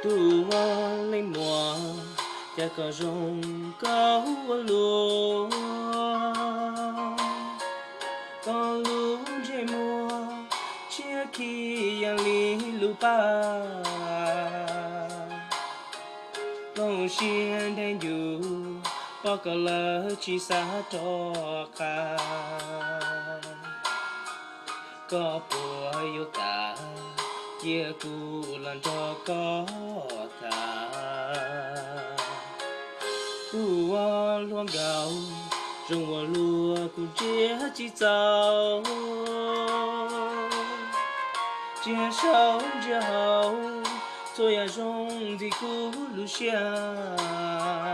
Tus ua leej muam, cas koj zoo koj ua luaj, koj lub ntsej muag tshiab khi yam li lub paj, plooj siab ntev yus pom koj lawm tsis xav rov qab. Koj puas yuav kam cia kuv los nrog koj tham? Tus ua hluas nkauj, zoo ua luaj kuv ntsia tsis txaus, ntsia saum ntsia hauv, txhua yam zoo ntxim kuv lub siab.